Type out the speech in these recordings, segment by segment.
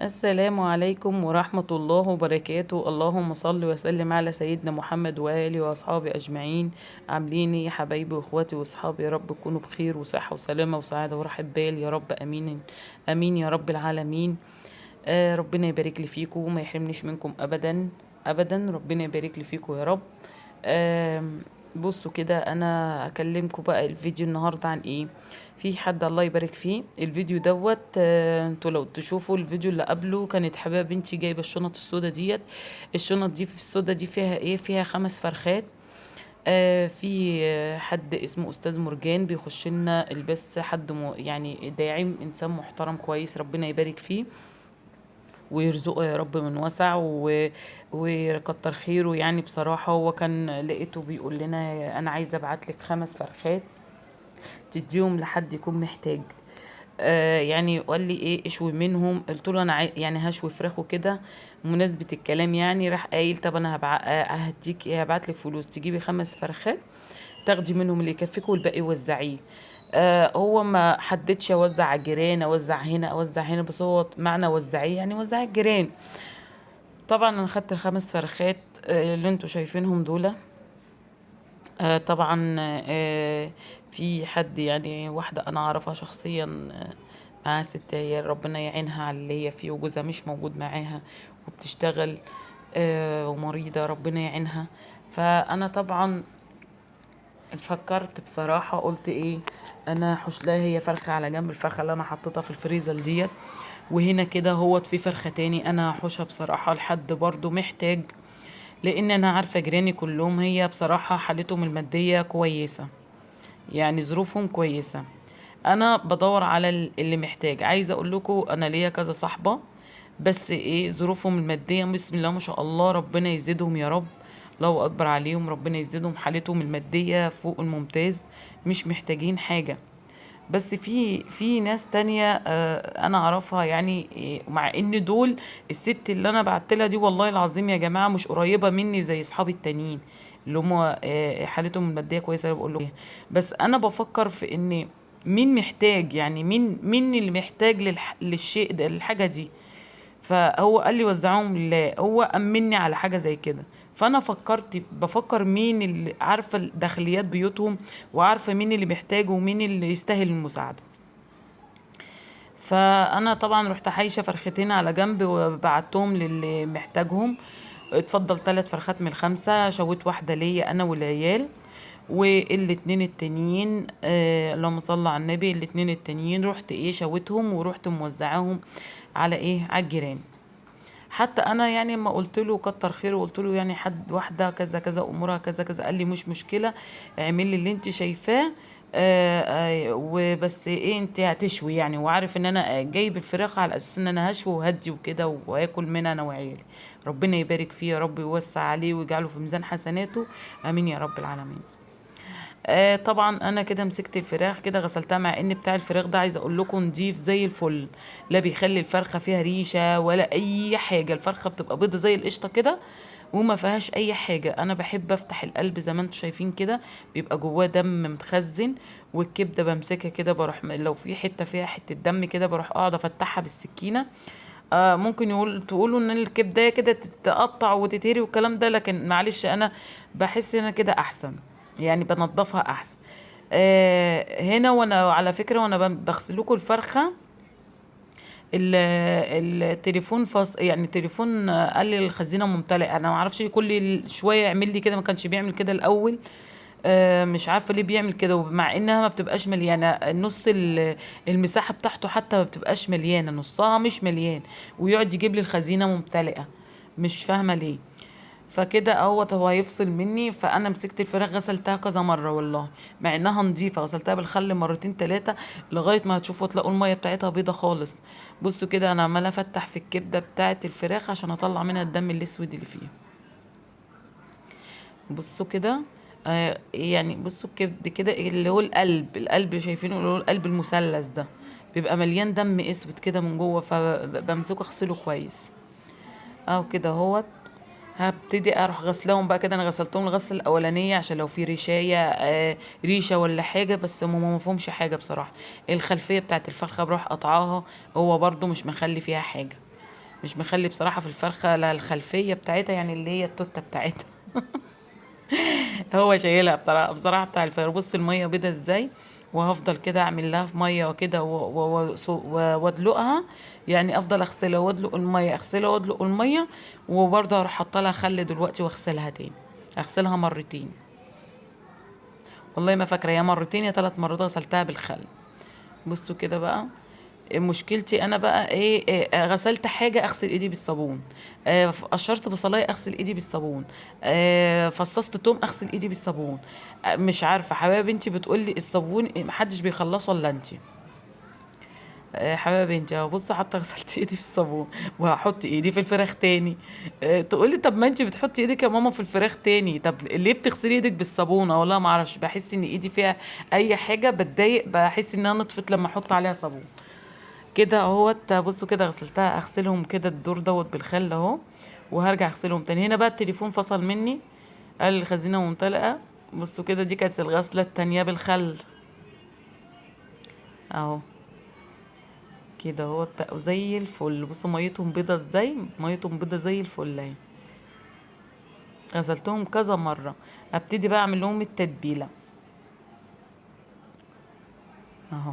السلام عليكم ورحمة الله وبركاته. اللهم صل وسلم على سيدنا محمد وآله وأصحابه أجمعين. عاملين ايه يا حبايبي واخواتي واصحابي؟ يا رب تكونوا بخير وصحة وسلامة وسعادة وراحة بال يا رب، امين امين يا رب العالمين. ربنا يبارك لي فيكم وما يحرمنيش منكم ابدا ابدا، ربنا يبارك لي فيكم يا رب. بصوا كده، انا اكلمكم بقى الفيديو النهارده عن ايه. في حد الله يبارك فيه الفيديو دوت، انتوا لو تشوفوا الفيديو اللي قبله كانت حبيبه بنتي جايبه الشنط السودا ديت. الشنط دي في السودا دي فيها ايه؟ فيها 5 فرخات. في حد اسمه استاذ مرجان بيخش لنا البث، حد يعني داعم، انسان محترم كويس، ربنا يبارك فيه ويرزقه يا رب من وسع ويكتر خيره. بصراحة هو كان لقيته بيقول لنا أنا عايزة أبعت لك 5 فرخات تديهم لحد يكون محتاج. قال لي إيه اشوي منهم، قلت له أنا هشوي فراخ وكده. مناسبة الكلام راح قايل طب أنا هديك إيه، هبعت لك فلوس تجيبي 5 فرخات تاخدي منهم اللي يكفيك والباقي وزعيه. هو ما حددش اوزع على الجيران، اوزع هنا، اوزع هنا، بس هو معنى وزعيه يعني وزعي على الجيران. طبعا انا خدت ال5 فرخات، اللي انتوا شايفينهم دول. طبعا، في حد واحده انا اعرفها شخصيا، معاها 6 عيال، ربنا يعينها على اللي هي فيه، وجوزها مش موجود معاها وبتشتغل، ومريضه، ربنا يعينها. فانا طبعا فكرت بصراحة، قلت ايه، انا حوش لها هي فرخة على جنب، الفرخة اللي انا حطيتها في الفريزر ديت، وهنا كده هوت في فرخة تاني انا هحوشها بصراحة لحد برضو محتاج، لان انا عارفة جيراني كلهم هي بصراحة حالتهم المادية كويسة، يعني ظروفهم كويسة. انا بدور على اللي محتاج. عايزة اقول لكم انا ليا كذا صاحبة، بس ايه ظروفهم المادية بسم الله ما شاء الله، ربنا يزيدهم يا رب، الله اكبر عليهم، ربنا يزيدهم، حالتهم المادية فوق الممتاز، مش محتاجين حاجة. بس في ناس تانية، انا اعرفها، مع ان دول الست اللي انا بعت لها دي والله العظيم يا جماعة مش قريبة مني زي اصحابي التانيين اللي هم، حالتهم المادية كويسة، اللي بقول لهم. بس انا بفكر في ان مين محتاج، يعني مين اللي محتاج للشيء ده، للحاجة دي. فهو قال لي وزعوهم لله، هو أمني على حاجة زي كده. فأنا بفكر مين اللي عارفة داخليات بيوتهم، وعارفة مين اللي محتاج ومين اللي يستاهل المساعدة. فأنا طبعا رحت حايشة فرختين على جنب وبعتهم للي محتاجهم. اتفضل 3 فرخات من ال5، شويت واحدة ليا أنا والعيال، والاتنين التانيين، اللهم صل على النبي، الاتنين التانيين رحت شويتهم ورحت موزعاهم على ايه، على الجيران. حتى انا ما قلت له كتر خيره، وقلت له حد واحده كذا كذا امورها كذا كذا، قال لي مش مشكله، اعملي لي اللي انت شايفاه، وبس ايه انت هتشوي وعارف ان انا جايب الفراخ على اساس ان انا هشوي وهدي وكده واكل منها انا وعيالي. ربنا يبارك فيه يا رب، ويوسع عليه ويجعله في ميزان حسناته، امين يا رب العالمين. طبعا انا كده مسكت الفراخ كده غسلتها، مع ان بتاع الفراخ ده عايزه اقول لكم نضيف زي الفل، لا بيخلي الفرخه فيها ريشه ولا اي حاجه، الفرخه بتبقى بيضه زي القشطه كده وما فيهاش اي حاجه. انا بحب افتح القلب زي ما انتم شايفين كده، بيبقى جواه دم متخزن، والكبده بمسكها كده بروح لو في حته فيها حته دم كده بروح اقعد افتحها بالسكينه. ممكن تقولوا ان الكبده كده تتقطع وتتهري والكلام ده، لكن معلش انا بحس ان انا كده احسن، بنضفها احسن. هنا وانا على فكره وانا بغسل لكم الفرخه، التليفون فص، يعني التليفون قال لي الخزينه ممتلئه، انا ما اعرفش كل شويه يعمل لي كده، ما كانش بيعمل كده الاول، مش عارفه ليه بيعمل كده، ومع انها ما بتبقاش مليانه، نص المساحه بتاعته حتى ما بتبقاش مليانه، نصها مش مليان، ويقعد يجيب لي الخزينه ممتلئه، مش فاهمه ليه. فكده اهوت هو هيفصل مني. فانا مسكت الفراخ غسلتها كذا مره والله، مع انها نظيفه، غسلتها بالخل مرتين 3 لغايه ما هتشوفوا تلاقوا الميه بتاعتها بيضه خالص. بصوا كده انا عماله افتح في الكبده بتاعه الفراخ عشان اطلع منها الدم الاسود اللي فيها. بصوا كده، بصوا الكبد كده اللي هو القلب، القلب شايفينه اللي هو القلب المثلث ده بيبقى مليان دم اسود كده من جوه، فبمسكه اغسله كويس اهو كده اهوت. هبتدي اروح غسلهم بقى كده، انا غسلتهم الغسله الاولانيه عشان لو في ريشايه، ريشه ولا حاجه، بس ما فيهمش حاجه بصراحه. الخلفيه بتاعت الفرخه بروح قطعاها، هو برضو مش مخلي فيها حاجه. مش مخلي بصراحة في الفرخه لا الخلفية بتاعتها، يعني اللي هي التوته بتاعتها هو شايلها بصراحة بتاع الفراخ. بص المية بيضة ازاي، وهفضل كده اعمل لها في مية كده وادلقها، يعني افضل اغسلها وادلق المية، اغسلها وادلق المية. وبرضه هروح حاطه لها خل دلوقتي واغسلها تاني، اغسلها مرتين، والله ما فاكره يا مرتين يا 3 مرات غسلتها بالخل. بصوا كده بقى مشكلتي انا بقى ايه، غسلت حاجة اغسل ايدي بالصابون، قشرت بصلايه اغسل ايدي بالصابون، فصصت توم اغسل ايدي بالصابون، مش عارفه حبايب بنتي بتقولي الصابون محدش بيخلصه الا انتي. حبايب بنتي اهو، بصوا حتى غسلت ايدي في الصابون وهحط ايدي في الفراخ تاني. تقولي طب ما انتي بتحطي ايدك يا ماما في الفراخ تاني، طب ليه بتغسلي ايدك بالصابون؟ والله ما اعرفش، بحس ان ايدي فيها اي حاجة بتضايق، بحس انها نطفت لما احط عليها صابون كده اهوت. بصوا كده غسلتها، اغسلهم كده الدور دوت بالخل اهو، وهرجع اغسلهم تاني. هنا بقى التليفون فصل مني، قال الخزينة ممتلئة. بصوا كده دي كانت الغسله التانية بالخل اهو كده اهوت، بقوا زي الفل. بصوا ميتهم بيضة ازاي، ميتهم بيضة زي الفل اهي. غسلتهم كذا مرة. ابتدي بقى اعمل لهم التتبيله اهو،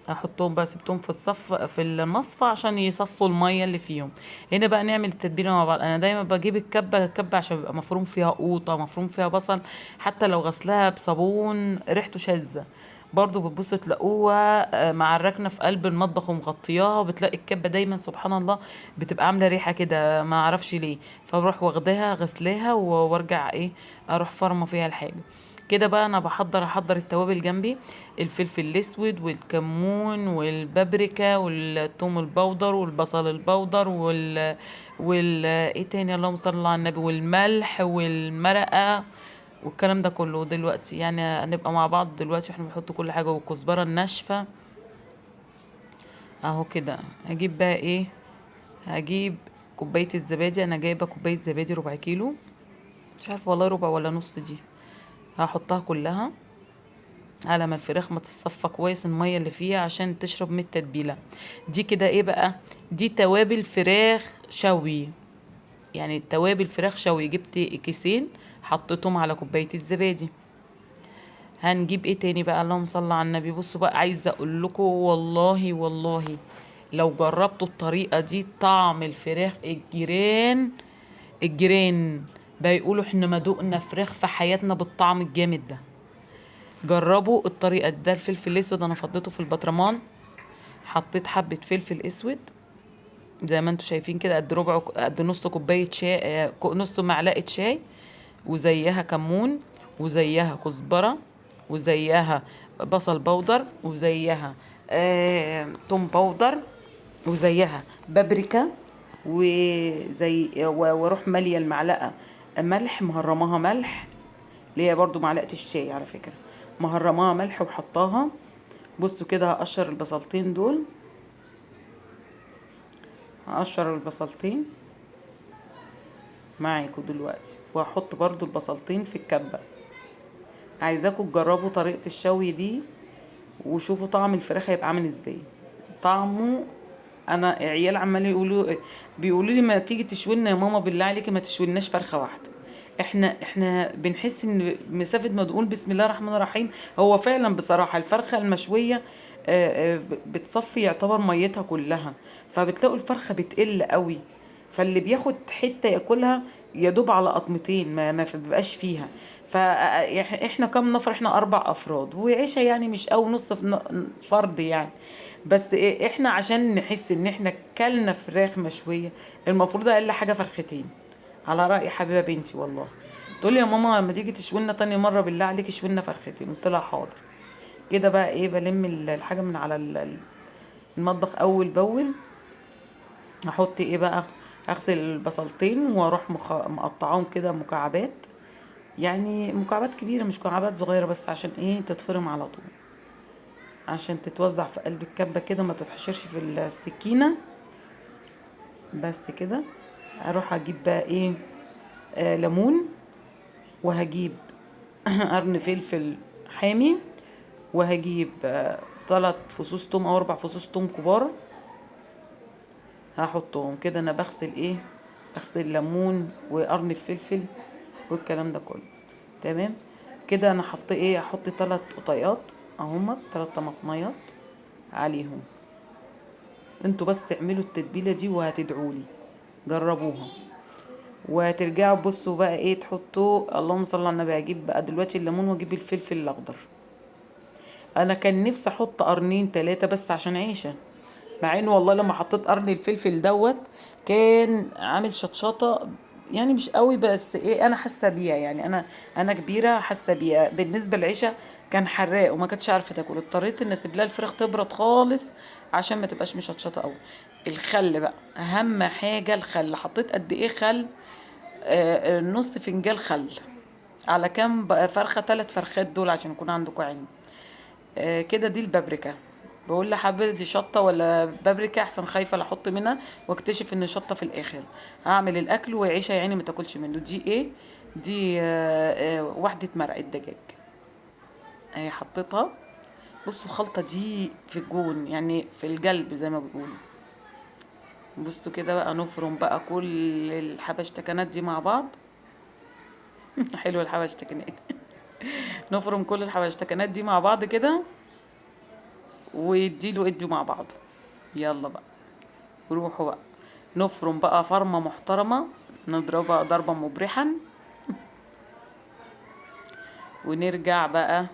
احطهم بقى، سبتهم في الصف في المصفى عشان يصفوا المية اللي فيهم. هنا بقى نعمل التتبيله مع بعض. انا دايما بجيب الكبه عشان بيبقى مفروم فيها قوطه، مفروم فيها بصل، حتى لو غسلها بصابون ريحته شاذة برضو بتبصوا تلاقوها مع الركنه في قلب المطبخ ومغطياها، وبتلاقي الكبه دايما سبحان الله بتبقى عامله ريحه كده ما اعرفش ليه. فبروح واخداها غسلاها وارجع ايه، اروح فرمه فيها الحاجة كده. بقى انا احضر التوابل جنبي، الفلفل الاسود والكمون والبابريكا والثوم البودر والبصل البودر وال ايه تاني، اللهم صل على النبي، والملح والمرقه والكلام ده كله. دلوقتي يعني هنبقى مع بعض دلوقتي واحنا بنحط كل حاجة، والكزبره الناشفه اهو كده. هجيب بقى ايه، هجيب كوباية الزبادي. انا جايبه كوباية زبادي ربع كيلو، مش عارفه والله ربع ولا نص، دي هحطها كلها على ما الفراخ ما تتصفى كويس المية اللي فيها عشان تشرب من التتبيله دي. كده ايه بقى، دي توابل فراخ شوي، يعني توابل فراخ شوي. جبت كيسين حطيتهم على كوباية الزبادي. هنجيب ايه تاني بقى، اللهم صل على النبي. بصوا بقى عايزه اقول لكم والله والله لو جربتوا الطريقة دي طعم الفراخ، الجيران بيقولوا احنا ما دقنا فراخ في حياتنا بالطعم الجامد ده. جربوا الطريقة ده. الفلفل الاسود انا فضيته في البطرمان، حطيت حبه فلفل اسود زي ما انتم شايفين كده، قد ربع قد نص كوباية شاي، نص معلقه شاي، وزيها كمون وزيها كزبره وزيها بصل بودر وزيها توم بودر وزيها بابريكا وزي واروح ماليه المعلقة ملح، مهرماها ملح اللي هي برضو معلقه الشاي على فكرة، مهرماها ملح وحطاها. بصوا كده هقشر البصلتين دول، هقشر البصلتين معاكم دلوقتي، وهحط برضو البصلتين في الكبه. عايزاكم تجربوا طريقه الشوي دي وشوفوا طعم الفراخ هيبقى عامل ازاي. طعمه انا عيال عمالين بيقولوا لي ما تيجي تشوي لنا يا ماما، بالله عليكي ما تشويلناش فرخة واحدة. احنا بنحس ان مسافة ما تقول بسم الله الرحمن الرحيم، هو فعلا بصراحة الفرخه المشويه بتصفي يعتبر ميتها كلها، فبتلاقوا الفرخه بتقل قوي، فاللي بياخد حتة ياكلها يا دوب على قطمتين، ما بيبقاش فيها. فاحنا كام نفر؟ احنا 4 افراد وعيشه يعني مش قوي، نص فرد يعني، بس احنا عشان نحس ان احنا كلنا فراخ مشوية المفروض اقل حاجة فرختين، على راي حبيبه بنتي والله تقول لي يا ماما لما تيجي تشوي لنا تاني مرة بالله عليكي شوي لنا فرختين، قلت لها حاضر. كده بقى ايه، بلم الحاجة من على المطبخ اول باول. هحط ايه بقى، هغسل البصلتين واروح مقطعاهم كده مكعبات، يعني مكعبات كبيرة مش مكعبات صغيرة، بس عشان ايه تتفرم على طول، عشان تتوزع في قلب الكبه كده ما تتحشرش في السكينة. بس كده. هروح اجيب بقى ايه، ليمون، وهجيب قرن فلفل حامي، وهجيب 3 فصوص توم او 4 فصوص توم كبار هحطهم كده. انا بغسل ايه؟ بغسل ليمون وقرن الفلفل والكلام ده كله. تمام كده. انا حط ايه؟ هحط 3 قطيات اهما، 3 طماطميات عليهم. انتوا بس اعملوا التتبيله دي وهتدعولي، جربوها وهترجعوا. بصوا بقى ايه تحطوا، اللهم صل على النبي. هجيب بقى دلوقتي الليمون واجيب الفلفل الاخضر. انا كان نفسي احط قرنين 3 بس عشان عيشه، مع انه والله لما حطيت قرن الفلفل دوت كان عامل شطشطه، يعني مش قوي بس ايه انا حاسه بيها، يعني انا كبيرة حاسه بيها. بالنسبة للعيشه كان حراق وما كانتش عارفه تاكل، اضطريت ان اسيب لها الفراخ تبرد خالص عشان ما تبقاش مشطشطه قوي. الخل بقى اهم حاجة، الخل حطيت قد ايه خل؟ نص فنجان خل على كام فرخة؟ 3 فرخات دول عشان يكون عندكم علم. كده دي البابريكا. بقول لحبيبتي دي شطه ولا بابريكا احسن، خايفة لا احط منها واكتشف ان شطه في الاخر. هعمل الاكل وعيشه يعني ما تاكلش منه. دي ايه دي؟ واحدة مرقه دجاج اهي حطيتها. بصوا الخلطة دي في الجون، يعني في القلب زي ما بيقولوا. بصوا كده بقى نفرم بقى كل الحبشتكنات دي مع بعض. حلوة الحبشتكنات. نفرم كل الحبشتكنات دي مع بعض كده ويديله اديوا مع بعض. يلا بقى روحوا بقى نفرم بقى فرمة محترمة، نضربها ضربة مبرحا، ونرجع بقى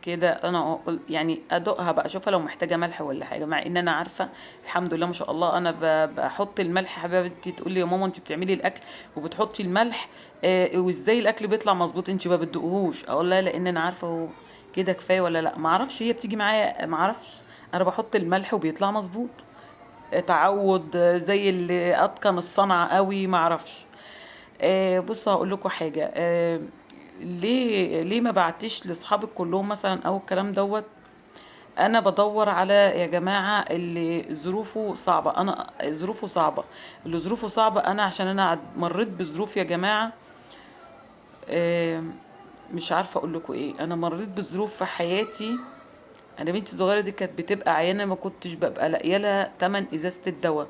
كده. انا يعني ادوقها بقى اشوفها لو محتاجة ملح ولا حاجة، مع ان انا عارفة الحمد لله ما شاء الله انا بحط الملح. حبيبتي تقول لي يا ماما انت بتعملي الاكل وبتحطي الملح، وازاي الاكل بيطلع مظبوط انت ما بتدوقهوش؟ اقول لها لان انا عارفة هو كده كفاية ولا لا، ما اعرفش هي بتيجي معايا ما اعرفش، انا بحط الملح وبيطلع مظبوط. تعود زي اللي اتقن الصنعة قوي ما اعرفش. بصوا هقول لكم حاجة، ليه ما بعتيش لاصحابك كلهم مثلا او الكلام دوت؟ انا بدور على يا جماعة اللي ظروفه صعبة، انا ظروفه صعبة، اللي ظروفه صعبة انا عشان انا مريت بظروف يا جماعة، مش عارفه اقول لكم ايه. انا مريت بظروف في حياتي. انا بنتي الصغيرة دي كانت بتبقى عيانه، ما كنتش ببقى لاقيه لها تمن ازازة الدواء.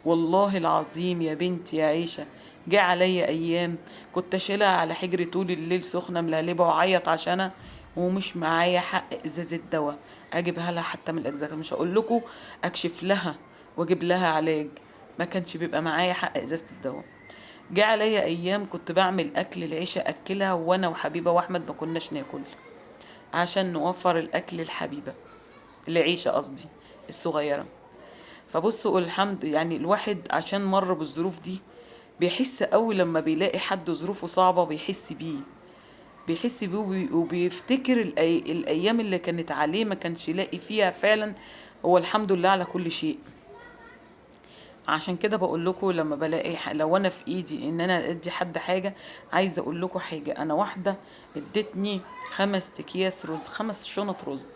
والله العظيم يا بنتي يا عيشه جه عليا ايام كنت اشيلها على حجري طول الليل سخنة ملهلبه وعيط عشانها، ومش معايا حق ازازة دواء اجيبها لها حتى من الاجزاء. مش هقول لكم اكشف لها واجيب لها علاج، ما كانش بيبقى معايا حق ازازة الدواء. جه عليا ايام كنت بعمل اكل العيشة اكلها وانا وحبيبه واحمد ما كناش ناكل عشان نوفر الاكل لحبيبه، العيشة قصدي الصغيرة. فبصوا الحمد، يعني الواحد عشان مر بالظروف دي بيحس قوي لما بيلاقي حد ظروفه صعبة، بيحس بيه، بيحس بيه وبيفتكر الايام اللي كانت عليه ما كانش يلاقي فيها فعلا. هو الحمد لله على كل شيء. عشان كده بقول لكم لما بلاقي لو انا في ايدي ان انا ادي حد حاجة، عايزه اقول لكم حاجة. انا واحدة ادتني 5 اكياس رز، 5 شنط رز،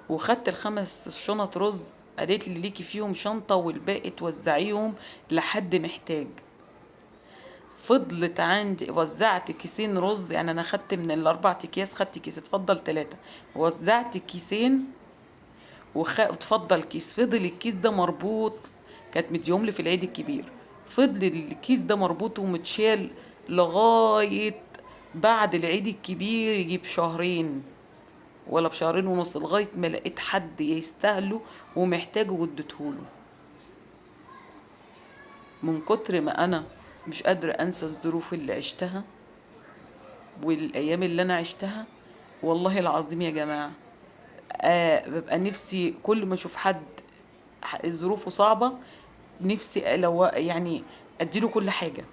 وخدت ال5 شنط رز، قالت لي ليكي فيهم شنطه والباقي توزعيهم لحد محتاج. فضلت عندي، وزعت كيسين رز، يعني انا خدت من ال4 اكياس خدت كيس، اتفضل 3، وزعت كيسين واتفضل كيس. فضل الكيس ده مربوط، كانت مديهم لي في العيد الكبير، فضل الكيس ده مربوط ومتشال لغاية بعد العيد الكبير، يجيب شهرين ولا بشهرين ونص، لغاية ما لقيت حد يستاهله ومحتاجة واديتهوله. من كتر ما انا مش قادرة انسى الظروف اللي عشتها والايام اللي انا عشتها، والله العظيم يا جماعة، ببقى نفسي كل ما اشوف حد ظروفه صعبة نفسي لو يعني اديله كل حاجة،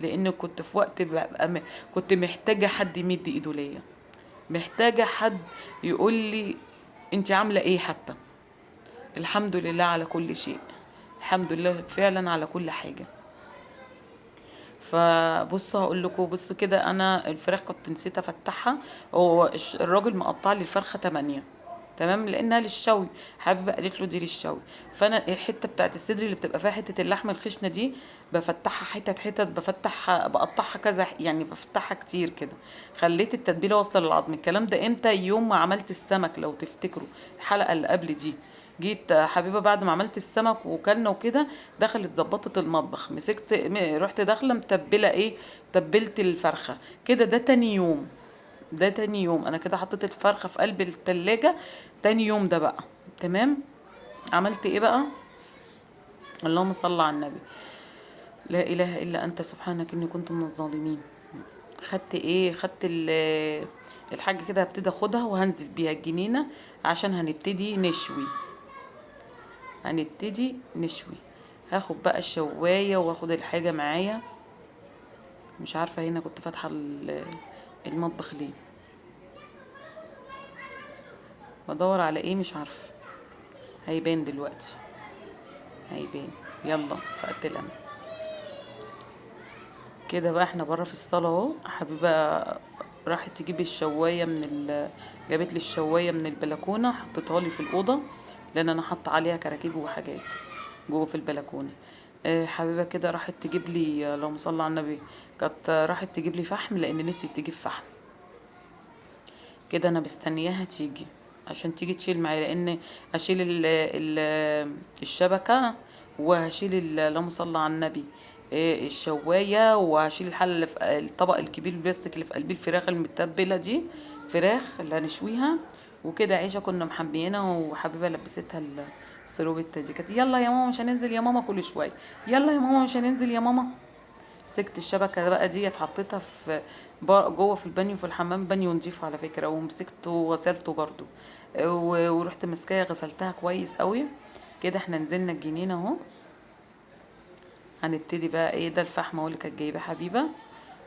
لان كنت في وقت ببقى كنت محتاجة حد يمد ايده ليا، محتاجة حد يقول لي انت عاملة ايه حتى. الحمد لله على كل شيء، الحمد لله فعلا على كل حاجة. فبصوا هقول لكم، بصوا كده انا الفراخ كنت نسيت افتحها، هو الراجل مقطع لي الفرخة 8، تمام، لانها للشوي. حبيبه قالت له دي للشوي. فانا الحتة بتاعت الصدر اللي بتبقى فيها حتة اللحم الخشنة دي بفتحها حتت حتت، بفتحها بقطعها كذا، يعني بفتحها كتير كده. خليت التتبيله واصله للعظم. الكلام ده امتى؟ يوم ما عملت السمك لو تفتكروا الحلقة اللي قبل دي. جيت حبيبه بعد ما عملت السمك وكلنا وكده، دخلت ظبطت المطبخ، مسكت رحت داخله متبله ايه، تبلت الفرخه كده. ده تاني يوم، ده تاني يوم انا كده حطيت الفرخه في قلب التلاجة. تاني يوم ده بقى تمام. عملت ايه بقى؟ اللهم صل على النبي، لا اله الا انت سبحانك اني كنت من الظالمين. خدت ايه؟ خدت الحاجة كده، هبتدي اخدها وهنزل بيها الجنينة عشان هنبتدي نشوي. هنبتدي نشوي. هاخد بقى الشوايه واخد الحاجة معايا. مش عارفه هنا كنت فاتحة المطبخ ليه، بدور على ايه مش عارفه. هيبان دلوقتي، هيبان. يلا فقدت الامل كده بقى. احنا بره في الصاله اهو. حبيبه راحت تجيب الشوايه من جابت لي الشوايه من البلكونه، حطيتها لي في الاوضة لان انا حاطه عليها كراكيب وحاجات جوه في البلكونه. حبيبه كده راحت تجيب لي، اللهم صل على النبي، كانت راحت تجيب لي فحم لان نسيت تجيب فحم كده. انا مستنياها تيجي عشان تيجي تشيل معايا، لان هشيل الشبكة وهشيل اللهم صل على النبي، الشوايه، وهشيل الحلة اللي في الطبق الكبير البلاستيك اللي في قلبية الفراخ المتبله دي، فراخ اللي هنشويها وكده. عيشه كنا محبيينها وحبيبه لبستها السروبته دي، كانت يلا يا ماما مش هننزل يا ماما، كل شوية يلا يا ماما مش هننزل يا ماما. مسكت الشبكة بقى دي حطيتها في جوه في البانيو في الحمام، بانيو نضيف على فكرة، ومسكته وغسلته برضو، ورحت مسكاها غسلتها كويس قوي كده. احنا نزلنا الجنينة اهو. هنبتدي بقى ايه ده الفحم اهو اللي كانت جايباه حبيبه.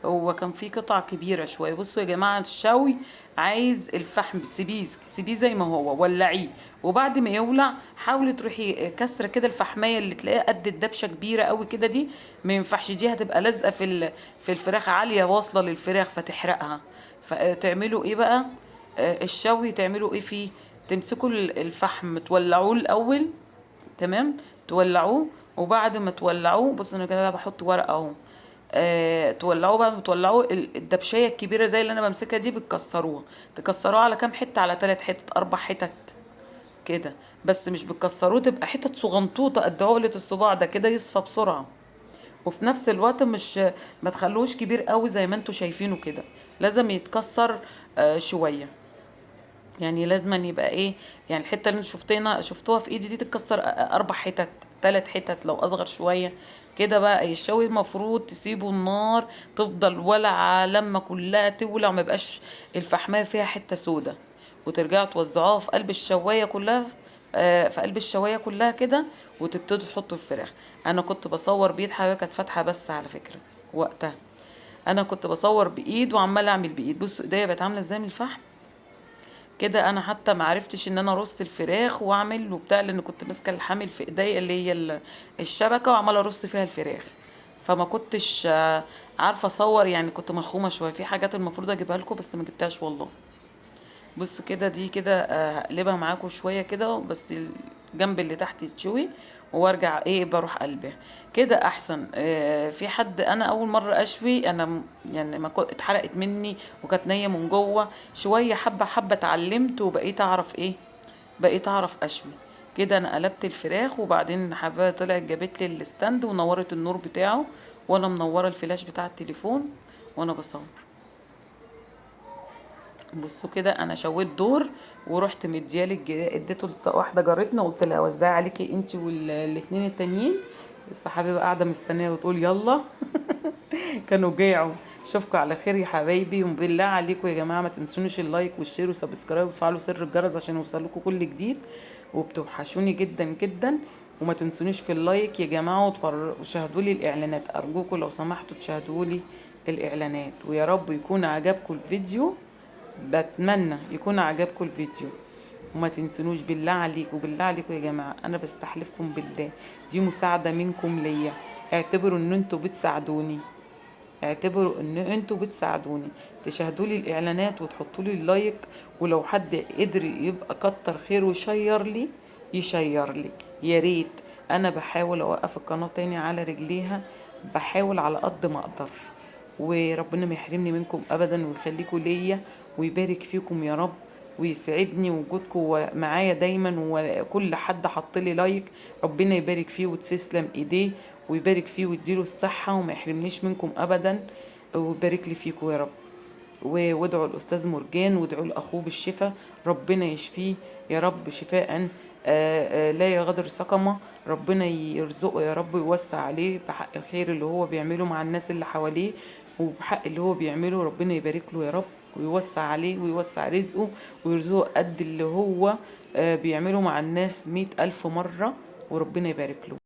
هو كان فيه قطع كبيرة شوية. بصوا يا جماعة الشوي عايز الفحم، سيبيه سيبيه زي ما هو، ولعيه، وبعد ما يولع حاولي تروحي كسره كده الفحميه اللي تلاقيها قد الدبشه كبيرة قوي كده، دي ما ينفعش، دي هتبقى لازقه في الفراخ، عالية واصله للفراخ فتحرقها. فتعملوا ايه بقى؟ الشوي تعملوا ايه فيه؟ تمسكوا الفحم تولعوه الاول، تمام، تولعوه، وبعد ما تولعوه بصوا انا كده بحط ورقة اهو، تولعوه. بعد ما تولعوه الدبشيه الكبيرة زي اللي انا بمسكها دي بتكسروها، تكسروها على كام حتة؟ على 3 حتت 4 حتت كده، بس مش بتكسروه تبقى حتت صغنطوطه قد عقله الصباع ده كده، يصفى بسرعة. وفي نفس الوقت مش ما تخلوش كبير قوي زي ما انتوا شايفينه كده، لازم يتكسر شوية، يعني لازم يبقى ايه، يعني الحتة اللي انتوا شفتوها في ايدي دي تتكسر 4 حتت 3 حتت لو اصغر شوية كده. بقى الشوي المفروض تسيبوا النار تفضل ولعه لما كلها تولع، ما يبقاش الفحمايه فيها حتة سودة، وترجعوا توزعوها في قلب الشوايه كلها، في قلب الشوايه كلها كده، وتبتدوا تحطوا الفراخ. انا كنت بصور بايد، حبيبه كانت فاتحة بس على فكرة وقتها، انا كنت بصور بايد وعماله اعمل بايد. بصوا ايديا بقت عامله ازاي من الفحم كده. انا حتى ما عرفتش ان انا ارص الفراخ واعمل وبتاع، لان كنت ماسكه الحامل في ايديا اللي هي الشبكة وعماله ارص فيها الفراخ، فما كنتش عارفه اصور، يعني كنت ملخومه شوية في حاجات المفروض اجيبها لكم بس ما جبتهاش والله. بصوا كده دي كده، هقلبها معاكم شوية كده بس الجنب اللي تحت يتشوي، وارجع ايه بروح قلبها كده احسن. في حد انا اول مرة اشوي، انا يعني ما اتحرقت مني وكانت نيه من جوه شوية، حبه حبه اتعلمت وبقيت اعرف ايه، بقيت اعرف اشوي كده. انا قلبت الفراخ، وبعدين حبايه طلعت جابت لي ال stand ونورت النور بتاعه، وانا منورة الفلاش بتاع التليفون وانا بصور. بصوا كده انا شويت دور ورحت مديالي اديته واحدة جارتنا، قلت لها وزعي عليكي انت والاتنين التانيين. بس حبيبه قاعدة مستنيه بتقول يلا كانوا جاعوا. اشوفكم على خير يا حبايبي، وبالله عليكم يا جماعة ما تنسونيش ال like وال share و subscribe وتفعلوا سر الجرس عشان يوصلكم كل جديد، وبتوحشوني جدا جدا. وما تنسونيش في ال like يا جماعة، وشاهدوا لي الاعلانات، ارجوكم لو سمحتوا تشاهدوا لي الاعلانات. ويا رب يكون عجبكم الفيديو، بتمنى يكون عجبكم الفيديو. وما تنسونوش بالله عليكم، بالله عليكم يا جماعة، انا بستحلفكم بالله، دي مساعدة منكم ليا، اعتبروا ان انتوا بتساعدوني. اعتبروا ان انتوا بتساعدوني، تشاهدوا لي الاعلانات وتحطوا لي ال like، ولو حد قدر يبقى كتر خيره ويشير لي يشير لي يا ريت. انا بحاول اوقف القناة تاني على رجليها، بحاول على قد ما اقدر، وربنا ما يحرمني منكم ابدا ويخليكم ليا ويبارك فيكم يا رب، ويسعدني وجودكم معايا دايما. وكل حد حط لي like ربنا يبارك فيه وتسلم ايديه ويبارك فيه ويديله الصحة وما يحرمنيش منكم ابدا، ويبارك لي فيكم يا رب. وادعوا الاستاذ مرجان وادعوا لاخوه بالشفاء، ربنا يشفيه يا رب شفاء لا يغادر سقما، ربنا يرزقه يا رب ويوسع عليه بحق الخير اللي هو بيعمله مع الناس اللي حواليه، وبحق اللي هو بيعمله ربنا يبارك له يا رب ويوسع عليه ويوسع رزقه ويرزقه قد اللي هو بيعمله مع الناس 100,000 مرة، وربنا يبارك له.